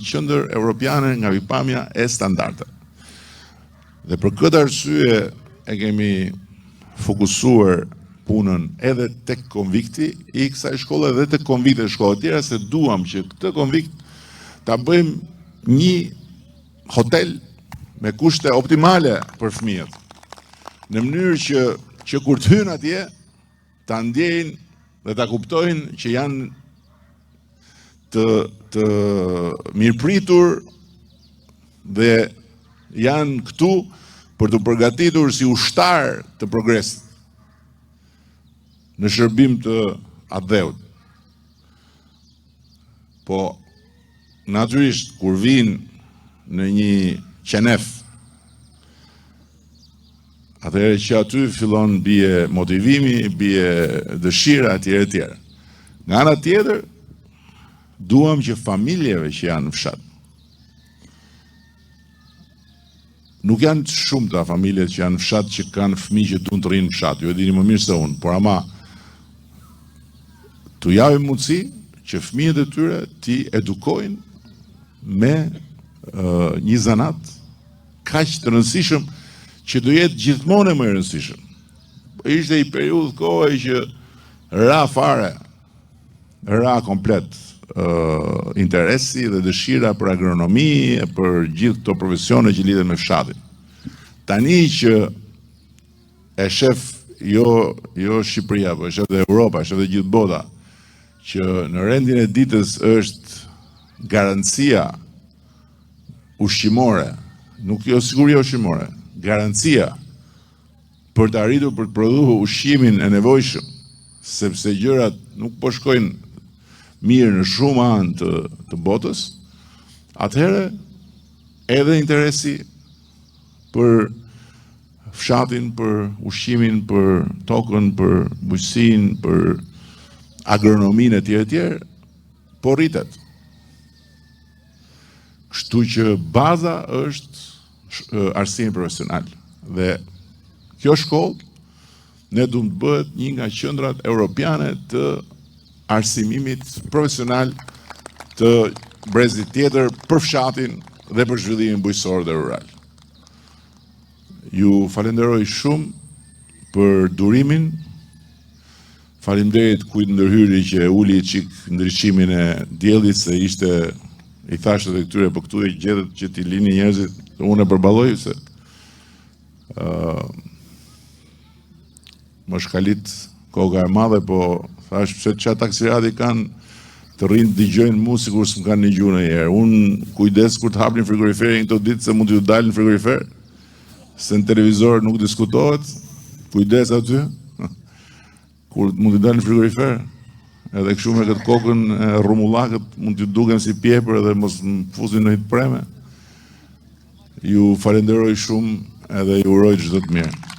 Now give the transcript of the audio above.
Qendër europiane nga pikëpamja e standardeve. Dhe për këtë arsye e kemi fokusuar punën edhe tek konvikti i kësaj shkolle dhe tek konviktet e shkollave të tjera se duam që këtë konvikt ta bëjmë një hotel me kushte optimale për fëmijët. Në mënyrë që që kur të hyjnë atje ta ndjejnë dhe ta kuptojnë që janë të të mirëpritur dhe janë këtu për t'u përgatitur si ushtarë të progresit në shërbim të atdheut. Po, natyrisht, kur vijnë në një qenef, atëherë që aty fillon bie motivimi, bie dëshira, etj, etj. Nga ana tjetër, duam që familjeve që janë në fshat, Nuk janë të shumta familjet që janë në fshat që kanë fëmijë që duan të rrinë në fshat. Ju e dini më mirë se unë, por ama t'u japim mundësi që fëmijët e tyre t'i edukojnë me uh, një zanat kaq të rëndësishëm që do jetë gjithmonë më i rëndësishëm. Ishte një periudhë kohe që ra fare ra komplet uh, interesi dhe dëshira për agronomi e për gjithë këto profesione që lidhen me fshatin. Tani që e shef jo jo Shqipëria, po e shef dhe Europa, e shef dhe gjithë bota që në rendin e ditës është garancia ushqimore, nuk jo siguria ushqimore, garancia për të arritur për të prodhuar ushqimin e nevojshëm, sepse gjërat nuk po shkojnë mirë në shumë anë të, të botës, atëherë edhe interesi për fshatin, për ushqimin, për tokën, për bujqësinë, për agronominë e tjerë e tjerë, po rritet. Kështu që baza është arsimi profesional dhe kjo shkollë ne duam të bëhet një nga qendrat europiane të arsimimit profesional të brezit tjetër për fshatin dhe për zhvillimin bujqësor dhe rural. Ju falenderoj shumë për durimin Faleminderit kujt ndërhyri që e uli çik ndriçimin e diellit se ishte i thashë edhe këtyre po këtu e gjetët që t'i lini njerëzit unë e përballoj se ë uh, më shkalit koka e madhe po thashë pse ça taksirati kanë të rrinë të dëgjojnë mu sikur s'më kanë dëgjuar ndonjëherë. Unë kujdes kur të hapni frigoriferin këto ditë se mund t'ju dalë në frigorifer. Se në televizor nuk diskutohet, kujdes aty, kur mund t'i dalë në frigorifer, edhe kështu me këtë kokën e rrumullakët, mund t'ju duken si pjepër edhe mos më fusin në një të preme. Ju falenderoj shumë edhe ju uroj çdo të mirë.